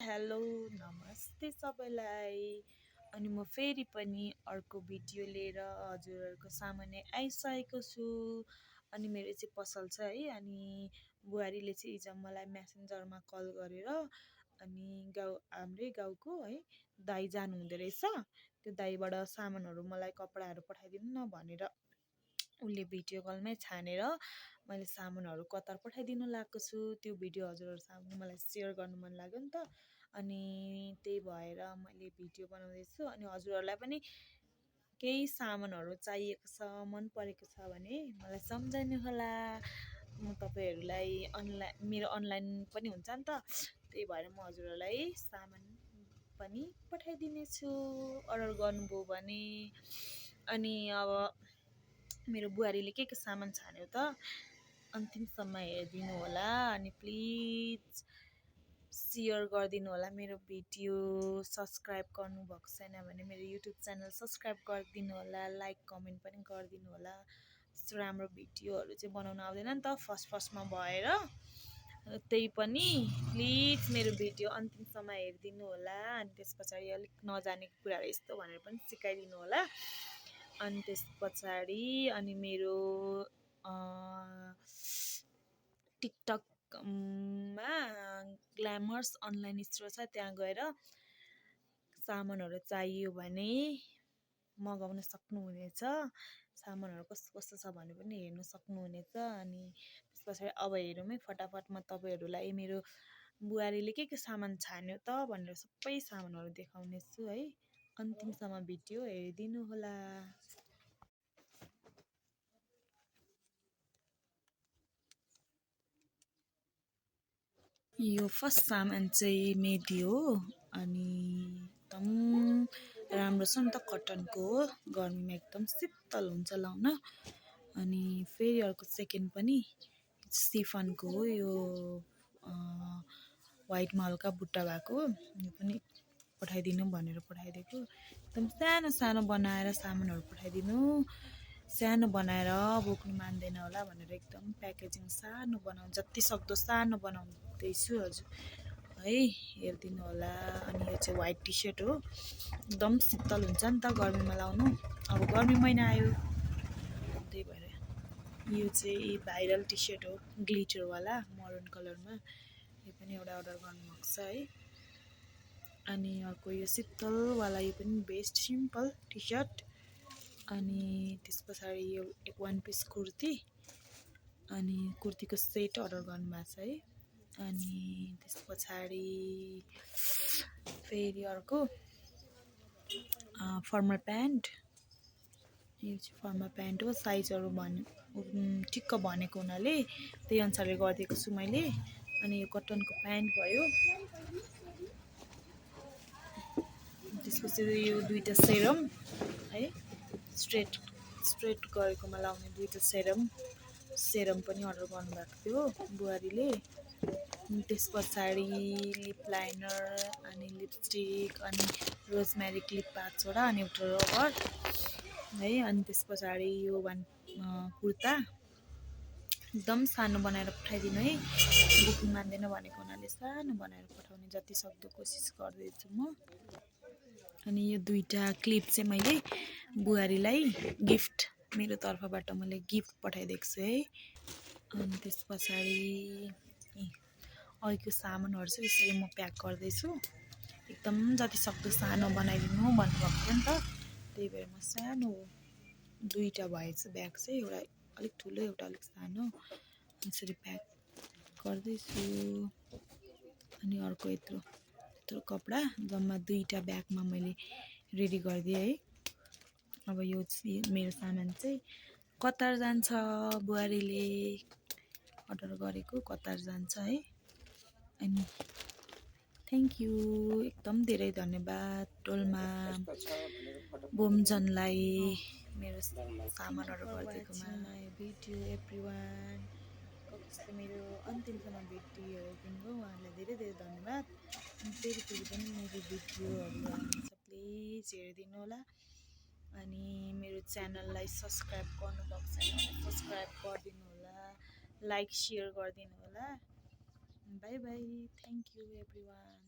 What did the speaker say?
Hello नमस्ते सबैलाई। अनि म फेरि पनि अर्को भिडियो लिएर हजुरहरूको सामुन्ने आइसकेको छु। अनि मेरो चाहिँ पसल छ है। अनि बुहारीले चाहिँ हिजो मलाई मेसेन्जरमा कल गरेर अनि हाम्रै गाउँको है दाइ जानु हुँदो रहेछ। त्यो दाइबाट सामानहरू मलाई कपडाहरू पठाइदिनु न भनेर उसले भिडियो कलमै छानेर मैले सामानहरू कतार पठाइदिनु लागेको छु। त्यो भिडियो हजुरहरू सामु मलाई सेयर गर्नु मन लाग्यो नि त। अनि त्यही भएर मैले भिडियो बनाउँदैछु। अनि हजुरहरूलाई पनि केही सामानहरू चाहिएको छ, मन परेको छ भने मलाई सम्झाउनु होला। म तपाईहरूलाई मेरो अनलाइन पनि हुन्छ नि त। त्यही भएर म हजुरहरूलाई सामान पनि पठाइदिनेछु अर्डर गर्नुभयो भने। अनि अब मेरो बुहारीले के सामान छान्यो त अन्तिमसम्म हेरिदिनु होला। अनि प्लिज सेयर गरिदिनु होला मेरो भिडियो। सब्सक्राइब गर्नुभएको छैन भने मेरो युट्युब च्यानल सब्सक्राइब गरिदिनु होला। लाइक कमेन्ट पनि गरिदिनु होला। यस्तो राम्रो भिडियोहरू चाहिँ बनाउन आउँदैन नि त फर्स्टमा भएर। त्यही पनि प्लिज मेरो भिडियो अन्तिमसम्म हेरिदिनु होला। अनि त्यस पछाडि अलिक नजानेको कुराहरू यस्तो भनेर पनि सिकाइदिनु होला। अनि त्यस पछाडि अनि मेरो टिकटकमा ग्ल्यामर्स अनलाइन स्टोर छ, त्यहाँ गएर सामानहरू चाहियो भने मगाउन सक्नुहुनेछ। सामानहरू कस्तो कस्तो छ भने पनि हेर्न सक्नुहुनेछ। अनि त्यस पछाडि अब हेरौँ है फटाफट म तपाईँहरूलाई मेरो बुहारीले के सामान छान्यो त भनेर सबै सामानहरू देखाउनेछु है। अन्तिमसम्म भिडियो हेरिदिनु होला। यो फर्स्ट सामान चाहिँ मेडी हो। अनि एकदम राम्रो छ नि त, कटनको हो, गर्मीमा एकदम शीतल हुन्छ लाउन। अनि फेरि अर्को सेकेन्ड पनि सिफनको हो। यो वाइटमा हल्का बुट्टा भएको, यो पनि पठाइदिनु भनेर पठाइदिएको। एकदम सानो सानो बनाएर सामानहरू पठाइदिनु। सानो बनाएर बोक्नु मान्दैन होला भनेर एकदम प्याकेजिङ सानो बनाउनु, जति सक्दो सानो बनाउँदैछु हजुर है, हेरिदिनु होला। अनि यो चाहिँ वाइट टी सर्ट हो, एकदम शीतल हुन्छ नि त गर्मीमा लाउनु। अब गर्मी महिना आयो त्यही भएर। यो चाहिँ भाइरल टी सर्ट हो, ग्लिटरवाला मरुन कलरमा। यो पनि एउटा अर्डर गर्नुभएको छ है। अनि अर्को यो शीतलवाला, यो पनि बेस्ट सिम्पल टी सर्ट। अनि त्यस पछाडि यो एक वान पिस कुर्ती। अनि कुर्तीको सेट अर्डर गर्नुभएको छ है। अनि त्यस पछाडि फेरि अर्को फर्मल प्यान्ट। यो चाहिँ फर्मल प्यान्ट हो, साइजहरू ठिक्क भनेको हुनाले त्यही अनुसारले गरिदिएको छु मैले। अनि यो कटनको प्यान्ट भयो। त्यसपछि यो दुईवटा सेरम है, स्ट्रेट गरेकोमा लाउने दुईवटा सेरम पनि अर्डर गर्नुभएको थियो बुहारीले। त्यस पछाडि लिप लाइनर अनि लिपस्टिक अनि रोजमेरी क्लिप 5वटा अनि एउटा रबर है। अनि त्यस पछाडि यो कुर्ता एकदम सानो बनाएर पठाइदिनु है, बोक्नु मान्दैन भनेको हुनाले सानो बनाएर पठाउने जति सक्दो कोसिस गर्दैछु म। अनि यो दुईवटा क्लिप चाहिँ मैले बुहारीलाई गिफ्ट, मेरो तर्फबाट मैले गिफ्ट पठाइदिएको छु है। अनि त्यस पछाडि अहिलेको सामानहरू चाहिँ यसरी म प्याक गर्दैछु। एकदम जति सक्दो सानो बनाइदिनु भन्नुभएको थियो नि त, त्यही भएर म सानो दुईवटा भएछ ब्याग चाहिँ, एउटा अलिक ठुलो एउटा अलिक सानो, यसरी प्याक गर्दैछु। अनि अर्को यत्रो कपडा जम्मा दुईवटा ब्यागमा मैले रेडी गरिदिएँ है। अब यो मेरो सामान चाहिँ कतार जान्छ, बुहारीले अर्डर गरेको कतार जान्छ है। अनि थ्याङ्क यू, एकदम धेरै धन्यवाद डोल्मा बोमजनलाई मेरो सामानहरू गरिदिएकोमा। भिडियो एभ्रिवान, कस्तो मेरो अन्तिमसम्म भिडियो हेरिदिनु उहाँहरूलाई धेरै धेरै धन्यवाद। अनि फेरि पनि मेरो भिडियोहरू आउँछ, प्लिज हेरिदिनु होला। अनि मेरो च्यानललाई सब्सक्राइब गर्नुभएको छैन भने सब्सक्राइब गरिदिनु होला, लाइक सेयर गरिदिनु होला। By by, thank you everyone.